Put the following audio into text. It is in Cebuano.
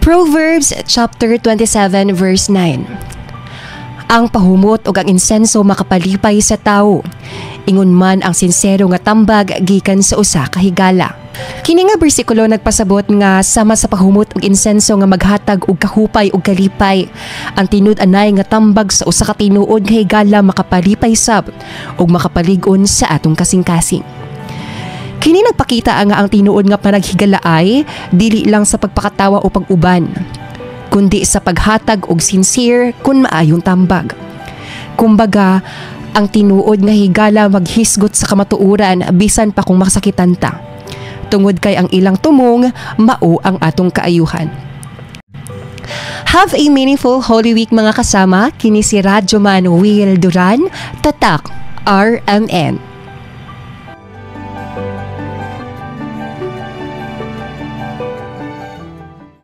Proverbs chapter 27 verse 9. Ang pahumot ug ang insenso makapalipay sa tawo. Ingon man ang sinsero nga tambag gikan sa usa ka higala. Kini nga bersikulo nagpasabot nga sama sa pahumot ug insenso nga maghatag og kahupay ug kalipay, ang tinud-anay nga tambag sa usa ka tinuod nga higala makapalipay sab ug makapalig-on sa atong kasing-kasing. Kini nagpakita nga ang tinuod nga panaghigalaay dili lang sa pagpakatawa o pag-uban, kundi sa paghatag og sincere kun maayong tambag. Kumbaga, ang tinuod nga higala maghisgot sa kamatuoran bisan pa kung masakitan ta. Tungod kay ang ilang tumong mao ang atong kaayuhan. Have a meaningful Holy Week, mga kasama. Kini si Radyoman Will Duran, Tatak RMN.